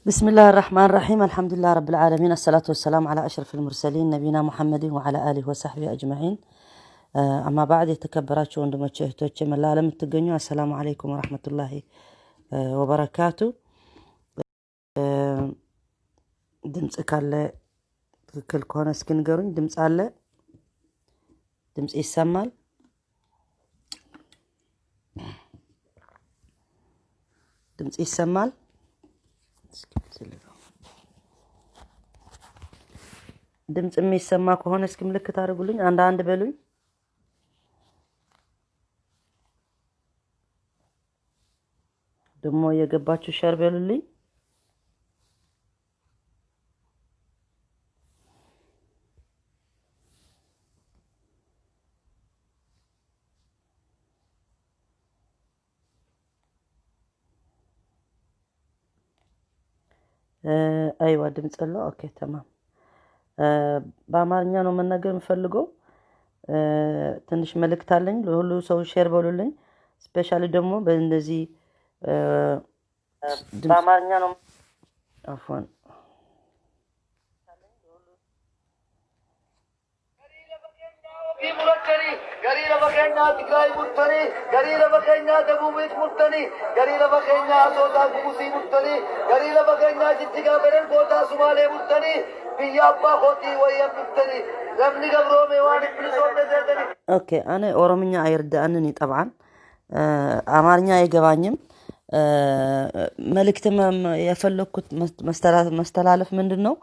بسم الله الرحمن الرحيم، الحمد لله رب العالمين، الصلاة والسلام على أشرف المرسلين نبينا محمد وعلى آله وصحبه أجمعين، أما بعد። የተከበራችሁ ወንድሞቼ እህቶቼ፣ መላ ዓለም የምትገኙ السلام عليكم ورحمة الله وبركاته። ድምፅ ካለ ትክክል ከሆነ እስኪ ንገሩኝ። ድምፅ አለ? ድምፅ ይሰማል? ድምፅ ይሰማል? ድምፅ የሚሰማ ከሆነ እስኪ ምልክት አድርጉልኝ። አንድ አንድ በሉኝ። ደግሞ የገባችሁ share በሉልኝ። أيوه ድምፅ አለው። Okay تمام። በአማርኛ ነው መናገር የምፈልገው። ትንሽ መልእክት አለኝ ለሁሉ ሰው share በሉልኝ። Specially ደግሞ በእንደዚህ በአማርኛ ነው፣ عفوا። Garii lafa keenyaa Tigraay murtanii, garii lafa keenyaa Dabuubiit murtanii, garii lafa keenyaa Asoosaa Gugusii murtanii, garii lafa keenyaa Jijjigaa Berer Gootaa Sumaalee murtanii, biyya abbaa kootii wayyan dhuftanii, namni gabroome waan hin bilisoomne seetanii. Okay፣ እኔ ኦሮምኛ አይርዳእንን طبعا አማርኛ አይገባኝም። መልእክት የፈለግኩት መስተላለፍ ምንድን ነው?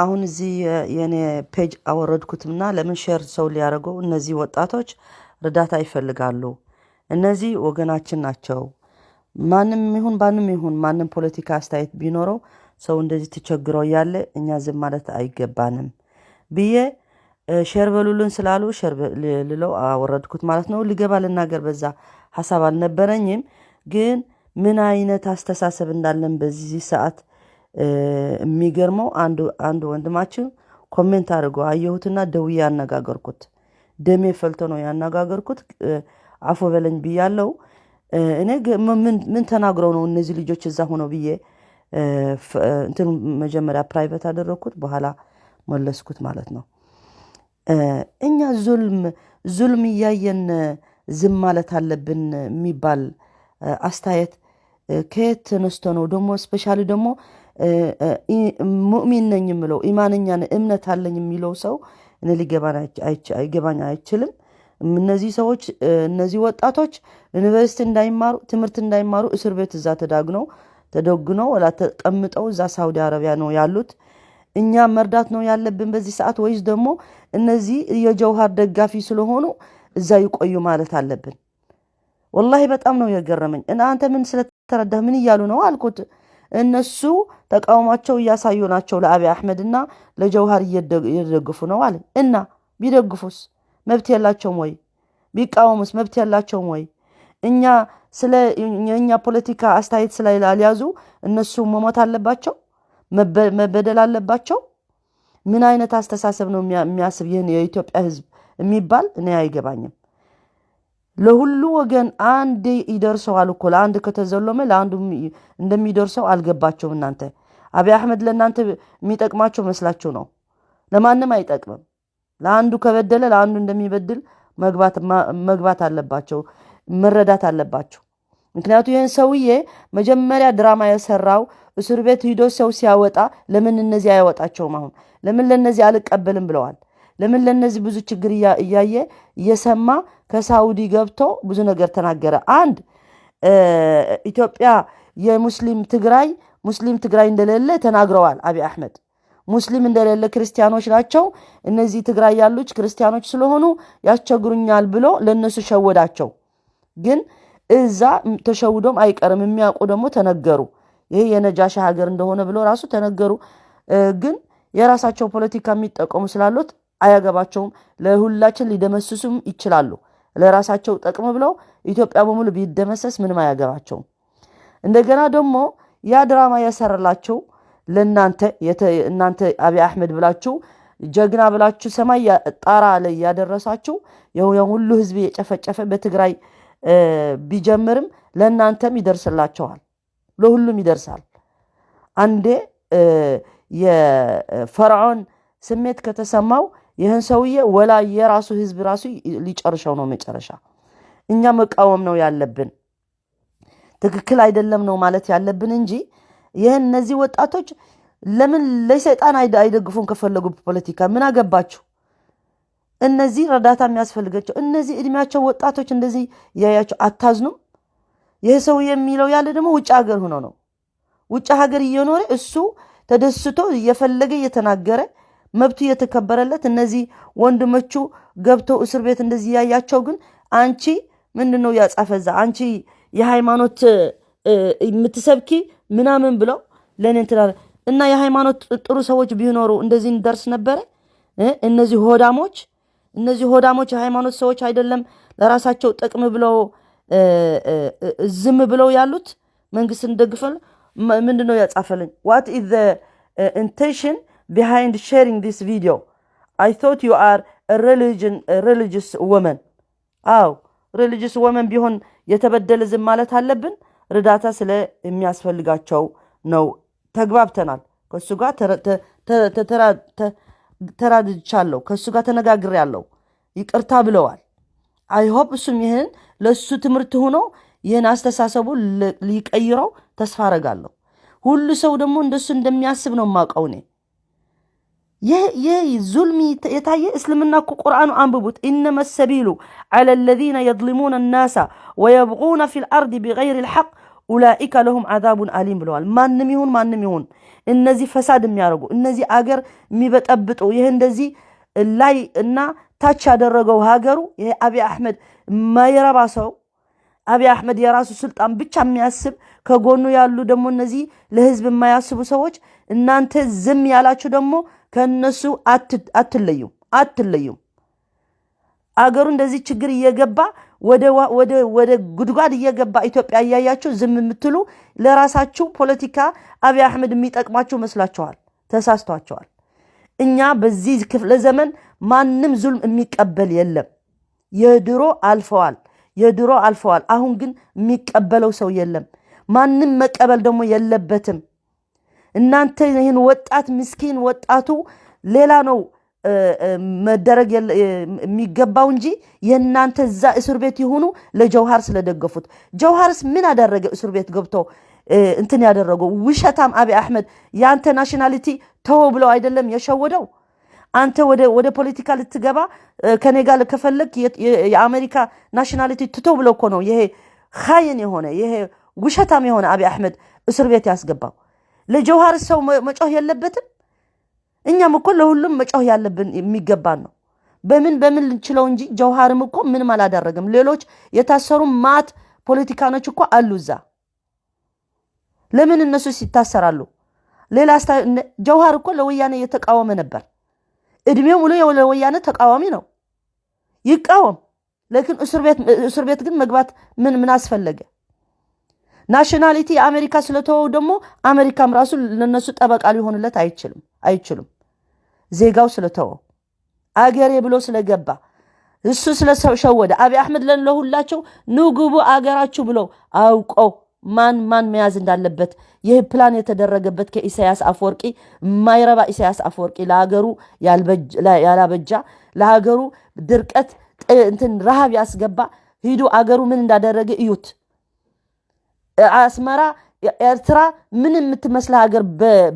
አሁን እዚህ የኔ page አወረድኩትና ለምን share ሰው ሊያደርገው፣ እነዚህ ወጣቶች እርዳታ ይፈልጋሉ። እነዚህ ወገናችን ናቸው። ማንም ይሁን ባንም ይሁን ማንም ፖለቲካ አስተያየት ቢኖረው ሰው እንደዚህ ተቸግሮ እያለ እኛ ዝም ማለት አይገባንም ብዬ share በሉልን ስላሉ share ልለው አወረድኩት ማለት ነው። ልገባ ልናገር በዛ ሀሳብ አልነበረኝም፣ ግን ምን አይነት አስተሳሰብ እንዳለን በዚህ ሰዓት የሚገርመው አንድ ወንድማችን comment አድርጎ አየሁትና ደውዬ ያነጋገርኩት፣ ደሜ ፈልቶ ነው ያነጋገርኩት። አፎ በለኝ ብያለው። እኔ ምን ተናግረው ነው እነዚህ ልጆች እዛ ሆነው ብዬ እንትን መጀመሪያ private አደረግኩት፣ በኋላ መለስኩት ማለት ነው። እኛ ظلم ظلم እያየን ዝም ማለት አለብን የሚባል አስተያየት ከየት ተነስቶ ነው? ደግሞ specially ደግሞ ሙእሚን ነኝ የምለው፣ ኢማንኛ እምነት አለኝ የሚለው ሰው እኔ ሊገባኝ አይችልም። እነዚህ ሰዎች፣ እነዚህ ወጣቶች ዩኒቨርሲቲ እንዳይማሩ፣ ትምህርት እንዳይማሩ እስር ቤት እዛ ተዳግነው ተደግነው ወላ ተቀምጠው እዛ ሳውዲ አረቢያ ነው ያሉት። እኛ መርዳት ነው ያለብን በዚህ ሰዓት ወይስ ደግሞ እነዚህ የጀውሃር ደጋፊ ስለሆኑ እዛ ይቆዩ ማለት አለብን? والله በጣም ነው የገረመኝ። እና አንተ ምን ስለተረዳህ ምን እያሉ ነው አልኩት። እነሱ ተቃውሟቸው እያሳዩ ናቸው፣ ለአብይ አሕመድ እና ለጀውሃር እየደግፉ ነው አለ። እና ቢደግፉስ መብት የላቸውም ወይ? ቢቃወሙስ መብት የላቸውም ወይ? እኛ ስለ የእኛ ፖለቲካ አስተያየት ስላልያዙ እነሱ መሞት አለባቸው? መበደል አለባቸው? ምን አይነት አስተሳሰብ ነው የሚያስብ ይህን የኢትዮጵያ ሕዝብ የሚባል እኔ አይገባኝም። ለሁሉ ወገን አንዴ ይደርሰዋል እኮ። ለአንድ ከተዘሎመ ለአንዱ እንደሚደርሰው አልገባቸውም። እናንተ አብይ አሕመድ ለእናንተ የሚጠቅማቸው መስላችሁ ነው። ለማንም አይጠቅምም። ለአንዱ ከበደለ ለአንዱ እንደሚበድል መግባት አለባቸው፣ መረዳት አለባቸው። ምክንያቱ ይህን ሰውዬ መጀመሪያ ድራማ የሰራው እስር ቤት ሂዶ ሰው ሲያወጣ ለምን እነዚህ አያወጣቸውም? አሁን ለምን ለእነዚህ አልቀበልም ብለዋል? ለምን ለእነዚህ ብዙ ችግር እያየ እየሰማ ከሳውዲ ገብቶ ብዙ ነገር ተናገረ። አንድ ኢትዮጵያ የሙስሊም ትግራይ፣ ሙስሊም ትግራይ እንደሌለ ተናግረዋል አብይ አሕመድ። ሙስሊም እንደሌለ፣ ክርስቲያኖች ናቸው እነዚህ ትግራይ ያሉት፣ ክርስቲያኖች ስለሆኑ ያስቸግሩኛል ብሎ ለእነሱ ሸወዳቸው። ግን እዛ ተሸውዶም አይቀርም፣ የሚያውቁ ደግሞ ተነገሩ። ይሄ የነጃሺ ሀገር እንደሆነ ብሎ ራሱ ተነገሩ። ግን የራሳቸው ፖለቲካ የሚጠቀሙ ስላሉት አያገባቸውም። ለሁላችን ሊደመስሱም ይችላሉ። ለራሳቸው ጠቅም ብለው ኢትዮጵያ በሙሉ ቢደመሰስ ምንም አያገባቸውም። እንደገና ደግሞ ያ ድራማ የሰራላቸው ለእናንተ፣ እናንተ አብይ አሕመድ ብላችሁ ጀግና ብላችሁ ሰማይ ጣራ ላይ ያደረሳችሁ ሁሉ ህዝብ የጨፈጨፈ በትግራይ ቢጀምርም ለእናንተም ይደርስላቸዋል፣ ለሁሉም ይደርሳል። አንዴ የፈርዖን ስሜት ከተሰማው ይህን ሰውዬ ወላ የራሱ ህዝብ ራሱ ሊጨርሸው ነው መጨረሻ። እኛ መቃወም ነው ያለብን፣ ትክክል አይደለም ነው ማለት ያለብን እንጂ ይህን እነዚህ ወጣቶች ለምን ለሰይጣን አይደግፉም? ከፈለጉ ፖለቲካ ምን አገባችሁ? እነዚህ እርዳታ የሚያስፈልጋቸው እነዚህ እድሜያቸው ወጣቶች እንደዚህ እያያቸው አታዝኑም? ይህ ሰው የሚለው ያለ ደግሞ ውጭ ሀገር ሆኖ ነው። ውጭ ሀገር እየኖረ እሱ ተደስቶ እየፈለገ እየተናገረ መብቱ እየተከበረለት፣ እነዚህ ወንድሞቹ ገብተው እስር ቤት እንደዚህ እያያቸው ግን አንቺ ምንድን ነው ያጻፈዛ አንቺ የሃይማኖት የምትሰብኪ ምናምን ብለው ለእኔ እንትን እና የሃይማኖት ጥሩ ሰዎች ቢኖሩ እንደዚህ እንደርስ ነበረ? እነዚህ ሆዳሞች የሃይማኖት ሰዎች አይደለም ለራሳቸው ጥቅም ብለው ዝም ብለው ያሉት መንግስትን ደግፈል። ምንድን ነው ያጻፈልኝ? "What is the intention behind sharing this video? I thought you are religious woman." አው፣ religious woman ቢሆን የተበደለ ዝም ማለት አለብን? እርዳታ ስለሚያስፈልጋቸው ነው። ተግባብተናል። ከእሱ ጋር ተራድቻለሁ። ከእሱ ጋር ተነጋግሬያለሁ። ይቅርታ ብለዋል። I hope እሱም ይህን ለእሱ ትምህርት ሆኖ ይህን አስተሳሰቡ ሊቀይረው ተስፋ አረጋለሁ። ሁሉ ሰው ደግሞ እንደሱ እንደሚያስብ ነው የማውቀው እኔ። ይህ ዙልም የታየ እስልምና እኮ ቁርአኑ አንብቡት። إنما السبيل على الذين يظلمون الناس ويبغون في الأرض بغير الحق أولئك لهم عذاب أليم ብለዋል። ማንም ይሁን ማንም ይሁን እነዚህ ፈሳድ የሚያደርጉ፣ እነዚህ አገር የሚበጠብጡ፣ ይህ እንደዚህ ላይ እና ታች ያደረገው ሀገሩ ይሄ አብይ አሕመድ የማይረባ ሰው፣ አብይ አሕመድ የራሱ ስልጣን ብቻ የሚያስብ፣ ከጎኑ ያሉ ደግሞ እነዚህ ለህዝብ የማያስቡ ሰዎች፣ እናንተ ዝም ያላችሁ ደግሞ ከእነሱ አትለዩም፣ አትለዩም። አገሩ እንደዚህ ችግር እየገባ ወደ ጉድጓድ እየገባ ኢትዮጵያ እያያችሁ ዝም የምትሉ ለራሳችሁ ፖለቲካ አብይ አሕመድ የሚጠቅማችሁ መስላችኋል። ተሳስቷቸዋል። እኛ በዚህ ክፍለ ዘመን ማንም ዙልም የሚቀበል የለም። የድሮ አልፈዋል፣ የድሮ አልፈዋል። አሁን ግን የሚቀበለው ሰው የለም። ማንም መቀበል ደግሞ የለበትም። እናንተ ይህን ወጣት ምስኪን ወጣቱ ሌላ ነው መደረግ የሚገባው እንጂ የእናንተ እዛ እስር ቤት የሆኑ ለጀውሃር ስለደገፉት፣ ጀውሃርስ ምን አደረገ? እስር ቤት ገብቶ እንትን ያደረገው ውሸታም አብይ አሕመድ የአንተ nationality ተወው ብለው አይደለም የሸወደው? አንተ ወደ ፖለቲካ ልትገባ ከኔ ጋር ከፈለግ የአሜሪካ nationality ትቶ ብሎ እኮ ነው ይሄ ኻይን የሆነ፣ ይሄ ውሸታም የሆነ አብይ አሕመድ እስር ቤት ያስገባው። ለጀውሃር ሰው መጮህ የለበትም? እኛም እኮ ለሁሉም መጮህ ያለብን የሚገባን ነው። በምን በምን ልንችለው እንጂ ጀውሃርም እኮ ምንም አላደረገም። ሌሎች የታሰሩ ማት ፖለቲካኖች እኮ አሉ እዛ። ለምን እነሱስ ይታሰራሉ? ሌላ ጀውሃር እኮ ለወያኔ እየተቃወመ ነበር። እድሜው ሙሉ ለወያኔ ተቃዋሚ ነው። ይቃወም። لكن እስር ቤት ግን መግባት ምን አስፈለገ? Nationality የአሜሪካ ስለተወው ደግሞ አሜሪካም ራሱ ለነሱ ጠበቃ ሊሆንለት አይችልም፣ አይችሉም። ዜጋው ስለተወው፣ አገሬ ብሎ ስለገባ፣ እሱ ስለሸወደ አብይ አሕመድ ለሁላቸው ኑ ግቡ አገራችሁ ብለው አውቀው ማን ማን መያዝ እንዳለበት ይህ ፕላን የተደረገበት ከኢሳያስ አፈወርቂ፣ የማይረባ ኢሳያስ አፈወርቂ፣ ለሀገሩ ያላበጃ፣ ለሀገሩ ድርቀት እንትን ረሃብ ያስገባ። ሂዱ አገሩ ምን እንዳደረገ እዩት። አስመራ ኤርትራ ምን የምትመስል ሀገር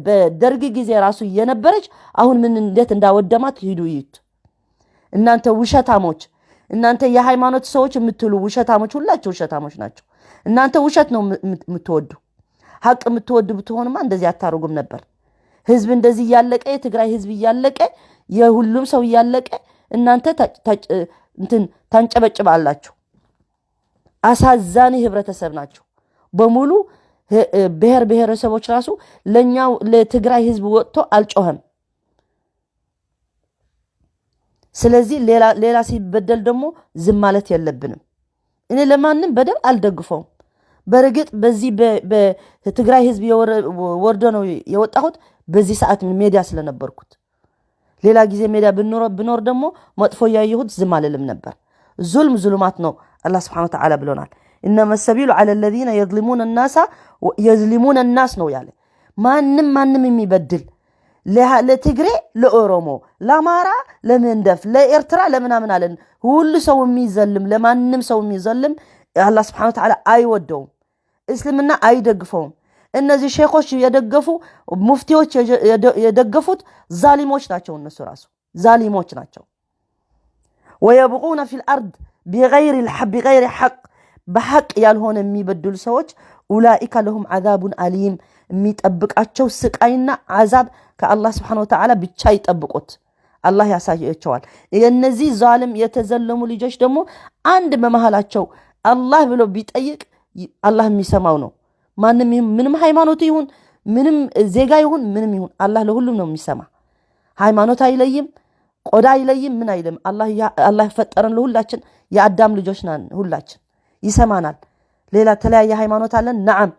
በደርግ ጊዜ ራሱ እየነበረች አሁን ምን እንዴት እንዳወደማት ሂዱ እዩት። እናንተ ውሸታሞች፣ እናንተ የሃይማኖት ሰዎች የምትሉ ውሸታሞች፣ ሁላችሁ ውሸታሞች ናቸው። እናንተ ውሸት ነው የምትወዱ። ሀቅ የምትወዱ ብትሆንማ እንደዚህ አታደርጉም ነበር። ህዝብ እንደዚህ እያለቀ፣ የትግራይ ህዝብ እያለቀ፣ የሁሉም ሰው እያለቀ እናንተ እንትን ታንጨበጭባላችሁ። አሳዛኝ ህብረተሰብ ናቸው በሙሉ። ብሔር ብሔረሰቦች ራሱ ለእኛው ለትግራይ ህዝብ ወጥቶ አልጮኸም። ስለዚህ ሌላ ሲበደል ደግሞ ዝም ማለት የለብንም። እኔ ለማንም በደል አልደግፈውም። በእርግጥ በዚህ በትግራይ ህዝብ ወርዶ ነው የወጣሁት በዚህ ሰዓት ሜዲያ ስለነበርኩት። ሌላ ጊዜ ሜዲያ ብኖር ደግሞ መጥፎ እያየሁት ዝም አልልም ነበር። ዙልም ዙልማት ነው። አላህ سبحانه وتعالى ብሎናል። إنما السبيل على الذين يظلمون الناس ነው ያለ። ማንም ማንም የሚበድል ለትግሬ፣ ለኦሮሞ፣ ለአማራ፣ ለመንደፍ፣ ለኤርትራ፣ ለምናምን አለን ሁሉ ሰው የሚዘልም ለማንም ሰው የሚዘልም አላህ سبحانه وتعالى አይወደውም። እስልምና አይደግፈውም። እነዚህ ሼኮች የደገፉ ሙፍቲዎች የደገፉት ዛሊሞች ናቸው። እነሱ ራሱ ዛሊሞች ናቸው። ويبغون في الأرض بغير حق በሐቅ ያልሆነ የሚበድሉ ሰዎች أولئك لهم عذاب أليم የሚጠብቃቸው ስቃይና ዓዛብ ከአላህ سبحانه وتعالى ብቻ ይጠብቁት። አላህ ያሳያቸዋል። የእነዚህ ዛልም የተዘለሙ ልጆች ደግሞ አንድ በመሃላቸው አላህ ብሎ ቢጠይቅ አላህ የሚሰማው ነው። ማንም ምንም ሃይማኖት ይሁን ምንም ዜጋ ይሁን ምንም ይሁን አላህ ለሁሉም ነው የሚሰማ። ሃይማኖት አይለይም፣ ቆዳ አይለይም፣ ምን አይልም። አላህ ፈጠረን ለሁላችን የአዳም ልጆች ነን ሁላችን፣ ይሰማናል። ሌላ ተለያየ ሃይማኖት አለን? ነዓም።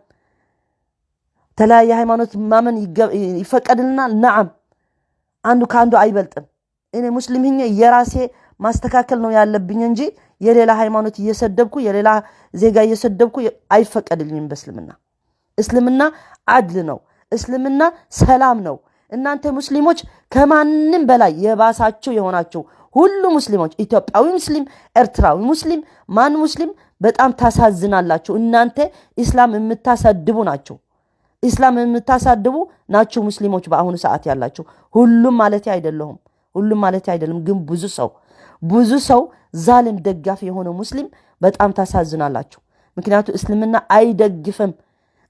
ተለያየ ሃይማኖት ማመን ይፈቀድልናል? ነዓም። አንዱ ከአንዱ አይበልጥም። እኔ ሙስሊም ሆኜ የራሴ ማስተካከል ነው ያለብኝ እንጂ የሌላ ሃይማኖት እየሰደብኩ የሌላ ዜጋ እየሰደብኩ አይፈቀድልኝም በእስልምና። እስልምና አድል ነው። እስልምና ሰላም ነው። እናንተ ሙስሊሞች ከማንም በላይ የባሳችሁ የሆናችሁ ሁሉ ሙስሊሞች፣ ኢትዮጵያዊ ሙስሊም፣ ኤርትራዊ ሙስሊም፣ ማን ሙስሊም በጣም ታሳዝናላችሁ። እናንተ ኢስላም የምታሳድቡ ናችሁ። ኢስላም የምታሳድቡ ናችሁ ሙስሊሞች በአሁኑ ሰዓት ያላችሁ። ሁሉም ማለት አይደለሁም፣ ሁሉም ማለት አይደለም፣ ግን ብዙ ሰው ብዙ ሰው ዛልም ደጋፊ የሆነ ሙስሊም በጣም ታሳዝናላችሁ። ምክንያቱ እስልምና አይደግፍም።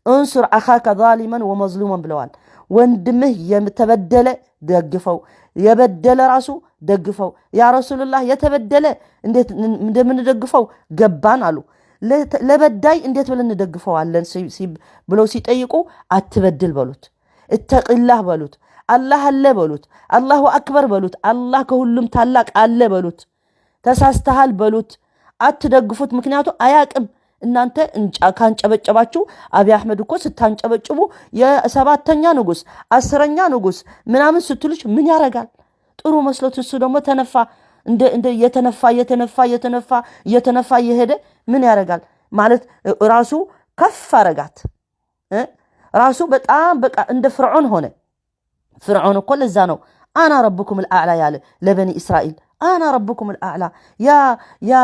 እንሱር አኻከ ዛሊመን ወመዝሉመን ብለዋል። ወንድምህ የተበደለ ደግፈው፣ የበደለ ራሱ ደግፈው። ያ ረሱሉላህ የተበደለ እንዴት እንደምንደግፈው ገባን አሉ። ለበዳይ እንዴት ብለን እንደግፈዋለን ብለው ሲጠይቁ አትበድል በሉት፣ እተቂላህ በሉት፣ አላህ አለ በሉት፣ አላሁ አክበር በሉት፣ አላህ ከሁሉም ታላቅ አለ በሉት፣ ተሳስተሃል በሉት። አትደግፉት፣ ምክንያቱ አያቅም። እናንተ ካንጨበጨባችሁ አብይ አሕመድ እኮ ስታንጨበጭቡ የሰባተኛ ንጉስ 10ኛ ንጉስ ምናምን ስትሉች ምን ያረጋል? ጥሩ መስሎት እሱ ደግሞ ተነፋ እንደ እየተነፋ እየተነፋ እየተነፋ እየተነፋ እየሄደ ምን ያረጋል ማለት ራሱ ከፍ አረጋት። ራሱ በጣም በቃ እንደ ፍርዖን ሆነ። ፍርዖን እኮ ለዛ ነው أنا ربكم الأعلى ያለ ለበኒ እስራኤል أنا ربكم الأعلى يا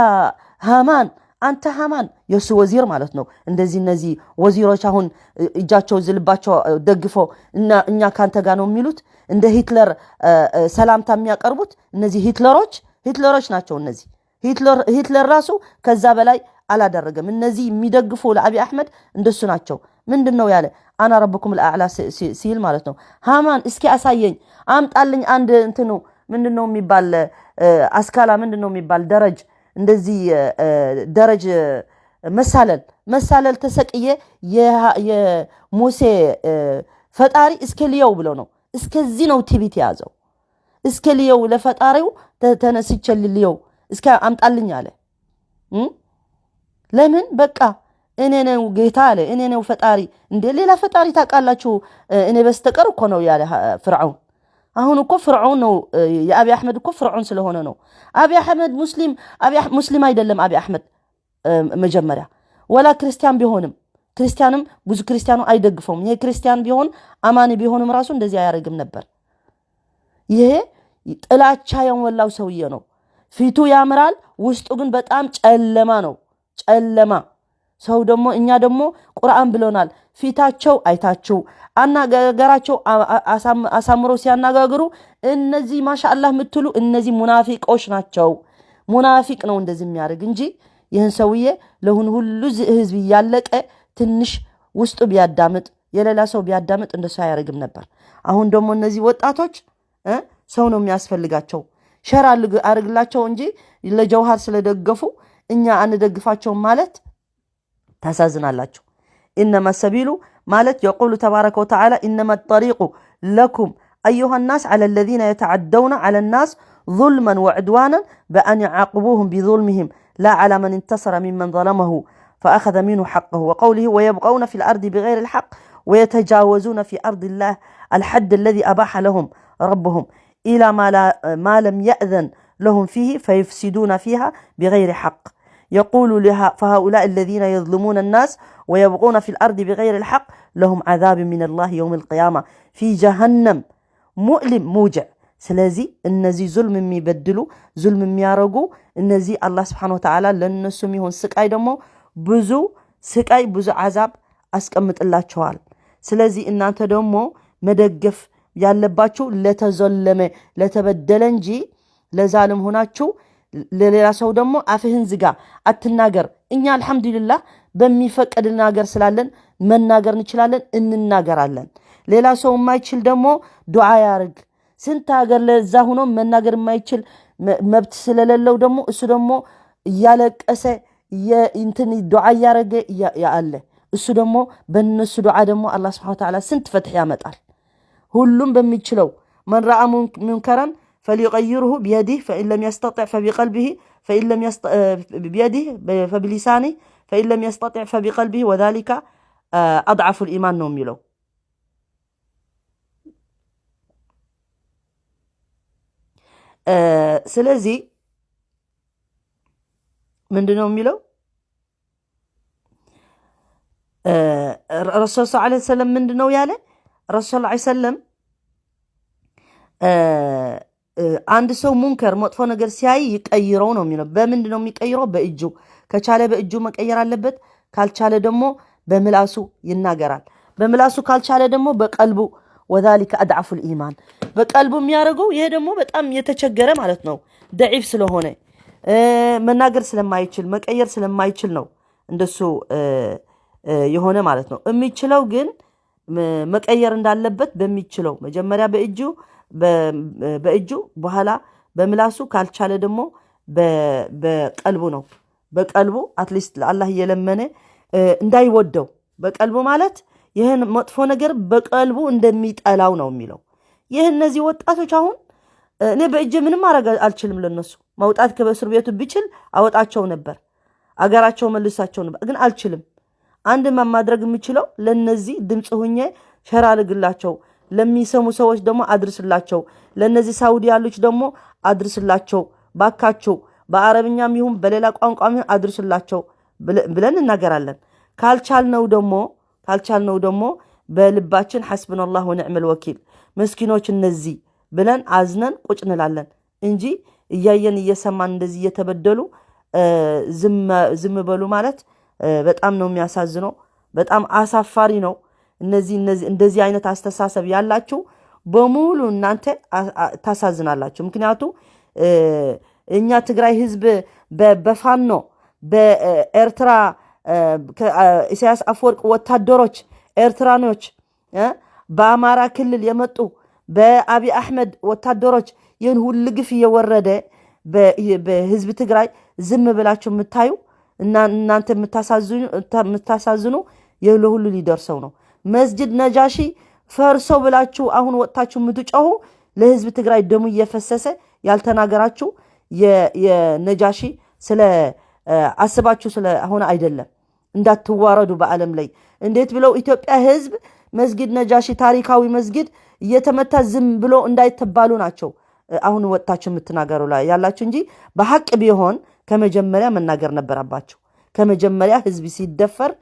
ሃማን አንተ ሃማን የእሱ ወዚር ማለት ነው። እንደዚህ እነዚህ ወዚሮች አሁን እጃቸው ዝልባቸው ደግፈው እኛ ካንተ ጋር ነው የሚሉት እንደ ሂትለር ሰላምታ የሚያቀርቡት እነዚህ ሂትለሮች ሂትለሮች ናቸው። እነዚህ ሂትለር ራሱ ከዛ በላይ አላደረገም። እነዚህ የሚደግፉ ለአብይ አሕመድ እንደሱ ናቸው። ምንድን ነው ያለ أنا ربكم الأعلى ሲል ማለት ነው። ሃማን እስኪ አሳየኝ፣ አምጣልኝ አንድ እንትኑ ምንድን ነው የሚባል አስካላ ምንድን ነው የሚባል ደረጅ እንደዚህ ደረጅ መሳለል መሳለል ተሰቅዬ የሙሴ ፈጣሪ እስከ ልየው ብሎ ነው። እስከዚህ ነው ትዕቢት የያዘው። እስከ ልየው ለፈጣሪው ተነስቼ ልየው እስከ አምጣልኝ አለ። ለምን በቃ እኔ ነው ጌታ አለ። እኔ ነው ፈጣሪ። እንደ ሌላ ፈጣሪ ታውቃላችሁ እኔ በስተቀር እኮ ነው ያለ ፍርዓውን። አሁን እኮ ፍርዖን ነው የአብይ አሕመድ እኮ ፍርዖን ስለሆነ ነው። አብይ አሕመድ ሙስሊም ሙስሊም አይደለም። አብይ አሕመድ መጀመሪያ ወላ ክርስቲያን ቢሆንም ክርስቲያንም ብዙ ክርስቲያኑ አይደግፈውም። ይሄ ክርስቲያን ቢሆን አማኒ ቢሆንም ራሱ እንደዚህ አያደርግም ነበር። ይሄ ጥላቻ የሞላው ሰውዬ ነው። ፊቱ ያምራል፣ ውስጡ ግን በጣም ጨለማ ነው። ጨለማ ሰው ደግሞ እኛ ደግሞ ቁርአን ብሎናል። ፊታቸው አይታችሁ አናገራቸው አሳምሮ ሲያነጋግሩ እነዚህ ማሻአላህ የምትሉ እነዚህ ሙናፊቆች ናቸው። ሙናፊቅ ነው እንደዚህ የሚያደርግ እንጂ ይህን ሰውዬ ለሁን ሁሉ ህዝብ እያለቀ ትንሽ ውስጡ ቢያዳምጥ የሌላ ሰው ቢያዳምጥ እንደሱ አያደርግም ነበር። አሁን ደግሞ እነዚህ ወጣቶች ሰው ነው የሚያስፈልጋቸው። share አድርግላቸው እንጂ ለጀውሃር ስለደገፉ እኛ አንደግፋቸውም ማለት ታሳዝናላችሁ። إنما السبيل ማለት يقول تبارك وتعالى إنما الطريق لكم أيها الناس على الذين يتعدون على الناس ظلما وعدوانا بأن يعاقبوهم بظلمهم لا على من انتصر ممن ظلمه فأخذ منه حقه وقوله ويبغون في الأرض بغير الحق ويتجاوزون في أرض الله الحد الذي أباح لهم ربهم إلى ما لم يأذن لهم فيه فيفسدون فيها بغير حق። يقول فهؤلاء الذين يظلمون الناس ويبغون في الأرض بغير الحق لهم عذاب من الله يوم القيامة في جهنم مؤلم موجع። ስለዚህ እነዚህ ዙልም የሚበድሉ፣ ዙልም የሚያረጉ እነዚህ አላህ سبحانه وتعالى ለእነሱ የሚሆን ስቃይ ደግሞ ብዙ ስቃይ፣ ብዙ ዓዛብ አስቀምጥላቸዋል። ስለዚህ እናንተ ደግሞ መደገፍ ያለባችሁ ለተዘለመ፣ ለተበደለ እንጂ ለዛልም ሆናችሁ ለሌላ ሰው ደግሞ አፍህን ዝጋ፣ አትናገር። እኛ አልሐምዱሊላህ በሚፈቀድልን ሀገር ስላለን መናገር እንችላለን፣ እንናገራለን። ሌላ ሰው የማይችል ደግሞ ዱዓ ያርግ። ስንት ሀገር ለዛ ሆኖ መናገር የማይችል መብት ስለሌለው ደግሞ እሱ ደግሞ እያለቀሰ እንትን ዱዓ እያረገ አለ። እሱ ደግሞ በእነሱ ዱዓ ደግሞ አላህ سبحانه وتعالى ስንት ፈትሕ ያመጣል። ሁሉም በሚችለው من رأى منكرا فليغيره بيده فإن لم يستطع فبقلبه فإن لم بيده فبلسانه فإن لم يستطع فبقلبه وذلك أضعف الإيمان ነው የሚለው። ስለዚህ ምንድን ነው የሚለው? ረሱል ስ ዐለይሂ ወሰለም ምንድን ነው ያለ? ረሱል ስ ሰለም አንድ ሰው ሙንከር መጥፎ ነገር ሲያይ ይቀይረው ነው የሚለው። በምንድን ነው የሚቀይረው? በእጁ ከቻለ በእጁ መቀየር አለበት። ካልቻለ ደግሞ በምላሱ ይናገራል። በምላሱ ካልቻለ ደግሞ በቀልቡ፣ وذلك أضعف الإيمان። በቀልቡ የሚያደርገው ይሄ ደግሞ በጣም የተቸገረ ማለት ነው። ደዒፍ ስለሆነ፣ መናገር ስለማይችል፣ መቀየር ስለማይችል ነው እንደሱ የሆነ ማለት ነው። የሚችለው ግን መቀየር እንዳለበት በሚችለው መጀመሪያ በእጁ፣ በኋላ በምላሱ፣ ካልቻለ ደግሞ በቀልቡ ነው። በቀልቡ at least ለአላህ እየለመነ እንዳይወደው፣ በቀልቡ ማለት ይህን መጥፎ ነገር በቀልቡ እንደሚጠላው ነው የሚለው። ይህ እነዚህ ወጣቶች አሁን እኔ በእጄ ምንም ማድረግ አልችልም። ለነሱ መውጣት ከእስር ቤቱ ብችል አወጣቸው ነበር፣ አገራቸው መልሳቸው ነበር፣ ግን አልችልም። አንድ ማድረግ የምችለው ለነዚህ ድምፅ ሁኜ share አድርግላቸው፣ ለሚሰሙ ሰዎች ደግሞ አድርስላቸው፣ ለነዚህ ሳውዲ ያሉች ደግሞ አድርስላቸው፣ ባካቸው በአረብኛም ይሁን በሌላ ቋንቋም ይሁን አድርስላቸው ብለን እናገራለን። ካልቻልነው ደግሞ በልባችን حسبنا الله ونعم الوكيل፣ ምስኪኖች እነዚህ ብለን አዝነን ቁጭ እንላለን እንጂ እያየን እየሰማን እንደዚህ እየተበደሉ ዝም በሉ ማለት በጣም ነው የሚያሳዝነው። በጣም አሳፋሪ ነው። እነዚህ እንደዚህ አይነት አስተሳሰብ ያላችሁ በሙሉ እናንተ ታሳዝናላችሁ። ምክንያቱ እኛ ትግራይ ህዝብ በፋኖ፣ በኤርትራ ኢሳያስ አፈወርቅ ወታደሮች ኤርትራኖች፣ በአማራ ክልል የመጡ በአብይ አሕመድ ወታደሮች ይህን ሁሉ ግፍ እየወረደ በህዝብ ትግራይ ዝም ብላችሁ የምታዩ እናንተ የምታሳዝኑ፣ ይህ ለሁሉ ሊደርሰው ነው። መስጅድ ነጃሺ ፈርሶ ብላችሁ አሁን ወጥታችሁ የምትጮሁ፣ ለህዝብ ትግራይ ደሙ እየፈሰሰ ያልተናገራችሁ የነጃሺ ስለ አስባችሁ ስለሆነ አይደለም። እንዳትዋረዱ በዓለም ላይ እንዴት ብለው ኢትዮጵያ ህዝብ መስጊድ ነጃሺ ታሪካዊ መስጊድ እየተመታ ዝም ብሎ እንዳይተባሉ ናቸው አሁን ወጥታችሁ የምትናገሩ ያላችሁ እንጂ በሐቅ ቢሆን ከመጀመሪያ መናገር ነበረባችሁ። ከመጀመሪያ ህዝብ ሲደፈር፣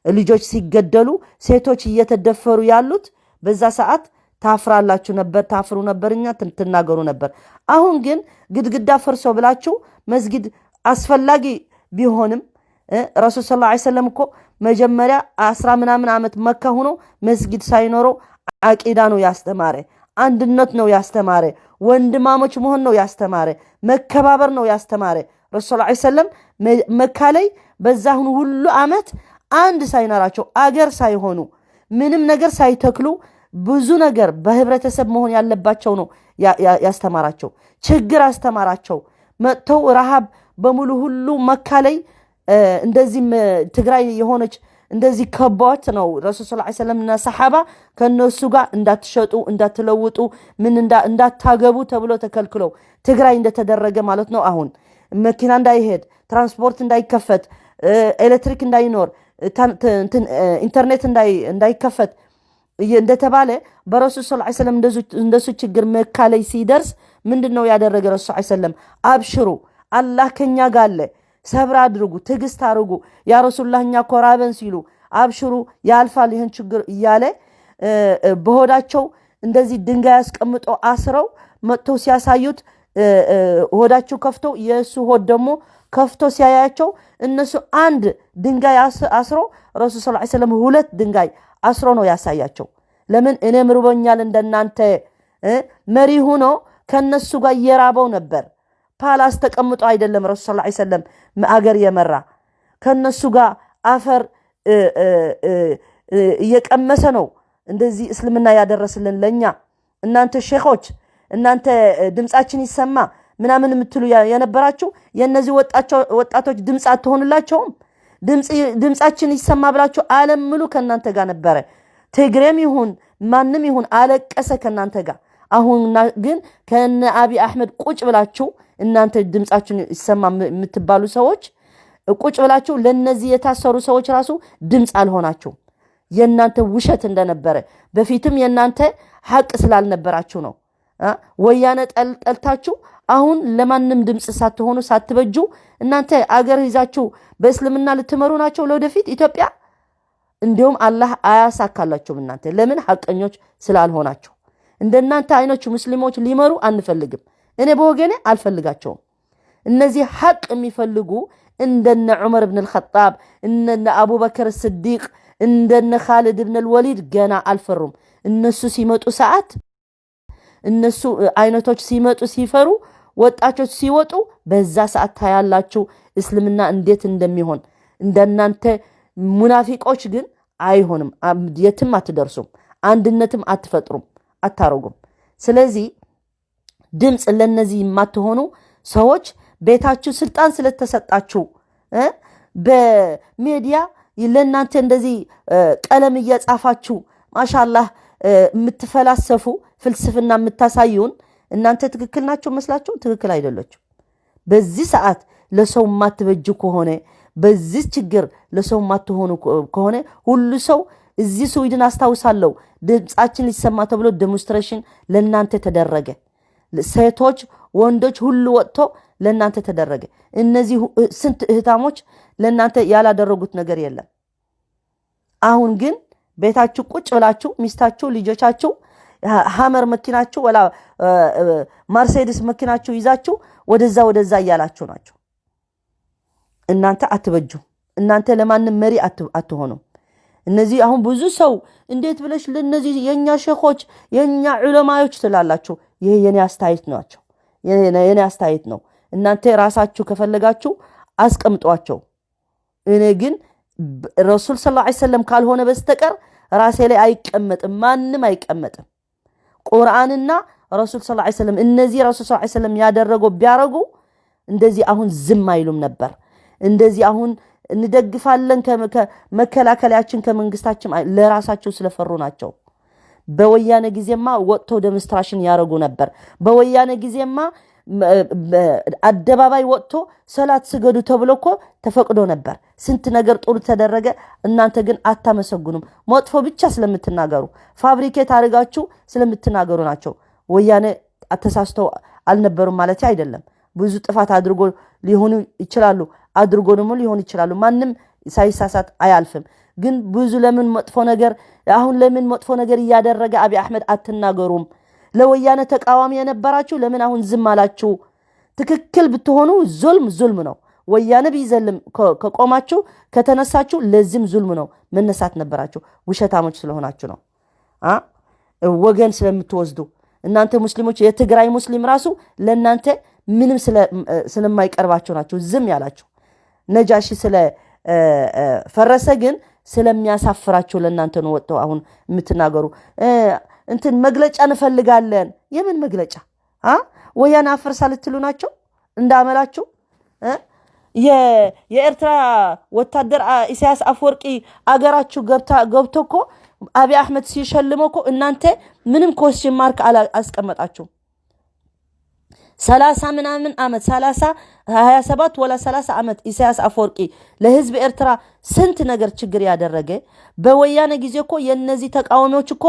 ልጆች ሲገደሉ፣ ሴቶች እየተደፈሩ ያሉት በዛ ሰዓት ታፍራላችሁ ነበር፣ ታፍሩ ነበር፣ እኛ ትናገሩ ነበር። አሁን ግን ግድግዳ ፈርሶ ብላችሁ መስጊድ አስፈላጊ ቢሆንም ረሱል صلى الله عليه وسلم እኮ መጀመሪያ 10 ምናምን ዓመት መካ ሆኖ መስጊድ ሳይኖረው አቂዳ ነው ያስተማረ፣ አንድነት ነው ያስተማረ፣ ወንድማሞች መሆን ነው ያስተማረ፣ መከባበር ነው ያስተማረ። ረሱል ዐለይሂ ወሰለም መካ ላይ በዛ ሁሉ ዓመት አንድ ሳይኖራቸው፣ አገር ሳይሆኑ፣ ምንም ነገር ሳይተክሉ ብዙ ነገር በህብረተሰብ መሆን ያለባቸው ነው ያስተማራቸው። ችግር አስተማራቸው። መጥተው ረሃብ በሙሉ ሁሉ መካ ላይ እንደዚህም ትግራይ የሆነች እንደዚህ ከቧት ነው ረሱል ስ ሰለም እና ሰሓባ ከእነሱ ጋር እንዳትሸጡ፣ እንዳትለውጡ፣ ምን እንዳታገቡ ተብሎ ተከልክለው ትግራይ እንደተደረገ ማለት ነው። አሁን መኪና እንዳይሄድ፣ ትራንስፖርት እንዳይከፈት፣ ኤሌክትሪክ እንዳይኖር፣ ኢንተርኔት እንዳይከፈት እንደተባለ በረሱል ስ ሰለም እንደሱ ችግር መካ ላይ ሲደርስ ምንድን ነው ያደረገ ረሱል ስ ሰለም? አብሽሩ፣ አላህ ከኛ ጋር አለ። ሰብር አድርጉ፣ ትዕግስት አድርጉ። ያ ረሱላህ እኛ እኮ ራበን ሲሉ አብሽሩ ያልፋል ይህን ችግር እያለ በሆዳቸው እንደዚህ ድንጋይ አስቀምጦ አስረው መጥተው ሲያሳዩት ሆዳቸው ከፍቶ የእሱ ሆድ ደግሞ ከፍቶ ሲያያቸው እነሱ አንድ ድንጋይ አስሮ ረሱል ሰለላሁ ዐለይሂ ወሰለም ሁለት ድንጋይ አስሮ ነው ያሳያቸው። ለምን እኔም ርቦኛል እንደናንተ። መሪ ሆኖ ከነሱ ጋር እየራበው ነበር። Palace ተቀምጦ አይደለም ረሱል ሰለላሁ ዐለይሂ ወሰለም አገር የመራ፣ ከነሱ ጋር አፈር እየቀመሰ ነው እንደዚህ እስልምና ያደረስልን ለኛ። እናንተ ሼኾች፣ እናንተ ድምፃችን ይሰማ ምናምን የምትሉ የነበራችሁ የእነዚህ ወጣቶች ድምፅ አትሆኑላቸውም? ድምፃችን ይሰማ ብላችሁ ዓለም ሙሉ ከእናንተ ጋር ነበረ። ትግሬም ይሁን ማንም ይሁን አለቀሰ ከእናንተ ጋር። አሁን ግን ከነ አብይ አሕመድ ቁጭ ብላችሁ እናንተ ድምፃችን ይሰማ የምትባሉ ሰዎች ቁጭ ብላችሁ ለነዚህ የታሰሩ ሰዎች ራሱ ድምፅ አልሆናችሁም። የእናንተ ውሸት እንደነበረ በፊትም የእናንተ ሐቅ ስላልነበራችሁ ነው። ወያነ ጠልታችሁ አሁን ለማንም ድምፅ ሳትሆኑ ሳትበጁ እናንተ አገር ይዛችሁ በእስልምና ልትመሩ ናቸው ለወደፊት ኢትዮጵያ። እንዲሁም አላህ አያሳካላችሁም። እናንተ ለምን ሐቀኞች ስላልሆናችሁ። እንደናንተ አይኖች ሙስሊሞች ሊመሩ አንፈልግም። እኔ በወገኔ አልፈልጋቸውም። እነዚህ ሐቅ የሚፈልጉ እንደነ ዑመር ብን አልኸጣብ፣ እንደነ አቡበክር ስዲቅ፣ እንደነ ካሊድ ብን አልወሊድ ገና አልፈሩም። እነሱ ሲመጡ ሰዓት እነሱ አይነቶች ሲመጡ ሲፈሩ ወጣቶች ሲወጡ በዛ ሰዓት ታያላችሁ እስልምና እንዴት እንደሚሆን። እንደናንተ ሙናፊቆች ግን አይሆንም፣ የትም አትደርሱም፣ አንድነትም አትፈጥሩም፣ አታረጉም። ስለዚህ ድምፅ ለነዚህ የማትሆኑ ሰዎች ቤታችሁ ስልጣን ስለተሰጣችሁ በሚዲያ ለእናንተ እንደዚህ ቀለም እየጻፋችሁ ማሻላህ የምትፈላሰፉ ፍልስፍና የምታሳዩን እናንተ ትክክል ናቸው መስላችሁ? ትክክል አይደለችም። በዚህ ሰዓት ለሰው የማትበጁ ከሆነ፣ በዚህ ችግር ለሰው የማትሆኑ ከሆነ ሁሉ ሰው እዚህ ስዊድን አስታውሳለሁ፣ ድምፃችን ሊሰማ ተብሎ demonstration ለእናንተ ተደረገ። ሴቶች፣ ወንዶች ሁሉ ወጥቶ ለእናንተ ተደረገ። እነዚህ ስንት እህታሞች ለእናንተ ያላደረጉት ነገር የለም። አሁን ግን ቤታችሁ ቁጭ ብላችሁ ሚስታችሁ፣ ልጆቻችሁ ሀመር መኪናችሁ ወላ ማርሴዲስ መኪናችሁ ይዛችሁ ወደዛ ወደዛ እያላችሁ ናቸው። እናንተ አትበጁም። እናንተ ለማንም መሪ አትሆኑም። እነዚህ አሁን ብዙ ሰው እንዴት ብለሽ ለነዚህ የኛ ሼኾች የኛ ዑለማዎች ትላላችሁ? ይሄ የኔ አስተያየት ናቸው። የኔ አስተያየት ነው። እናንተ ራሳችሁ ከፈለጋችሁ አስቀምጧቸው። እኔ ግን ረሱል ሰለላሁ ዐለይሂ ወሰለም ካልሆነ በስተቀር ራሴ ላይ አይቀመጥም፣ ማንም አይቀመጥም። ቁርአንና ረሱል ሰለላሁ ዐለይሂ ወሰለም እነዚህ ረሱል ሰለላሁ ዐለይሂ ወሰለም ያደረገው ቢያረጉ እንደዚህ አሁን ዝም አይሉም ነበር። እንደዚህ አሁን እንደግፋለን መከላከያችን ከመንግስታችን ለራሳቸው ስለፈሩ ናቸው። በወያነ ጊዜማ ወጥቶ demonstration ያደረጉ ነበር። በወያነ ጊዜማ አደባባይ ወጥቶ ሰላት ስገዱ ተብሎ እኮ ተፈቅዶ ነበር። ስንት ነገር ጥሩ ተደረገ። እናንተ ግን አታመሰግኑም። መጥፎ ብቻ ስለምትናገሩ fabricate አድርጋችሁ ስለምትናገሩ ናቸው። ወያኔ ተሳስተው አልነበሩም ማለት አይደለም። ብዙ ጥፋት አድርጎ ሊሆኑ ይችላሉ፣ አድርጎ ደግሞ ሊሆኑ ይችላሉ። ማንም ሳይሳሳት አያልፍም። ግን ብዙ ለምን መጥፎ ነገር አሁን ለምን መጥፎ ነገር እያደረገ አብይ አሕመድ አትናገሩም? ለወያነ ተቃዋሚ የነበራችሁ ለምን አሁን ዝም አላችሁ? ትክክል ብትሆኑ ዙልም ዙልም ነው። ወያነ ቢዘልም ከቆማችሁ ከተነሳችሁ ለዚህም ዙልም ነው መነሳት ነበራችሁ። ውሸታሞች ስለሆናችሁ ነው፣ ወገን ስለምትወስዱ እናንተ ሙስሊሞች፣ የትግራይ ሙስሊም ራሱ ለእናንተ ምንም ስለማይቀርባችሁ ናችሁ ዝም ያላችሁ። ነጃሺ ስለፈረሰ ግን ስለሚያሳፍራችሁ ለእናንተ ነው ወጥተው አሁን የምትናገሩ። እንትን መግለጫ እንፈልጋለን። የምን መግለጫ? ወያነ አፍርሳ ልትሉ ናቸው እንዳመላችሁ። የኤርትራ ወታደር ኢሳያስ አፈወርቂ አገራችሁ ገብቶ እኮ አብይ አሕመድ ሲሸልመው እኮ እናንተ ምንም question mark አላስቀመጣችሁም። 30 ምናምን ዓመት 30 27 ወላ 30 ዓመት ኢሳያስ አፈወርቂ ለህዝብ ኤርትራ ስንት ነገር ችግር ያደረገ፣ በወያነ ጊዜ እኮ የነዚህ ተቃዋሚዎች እኮ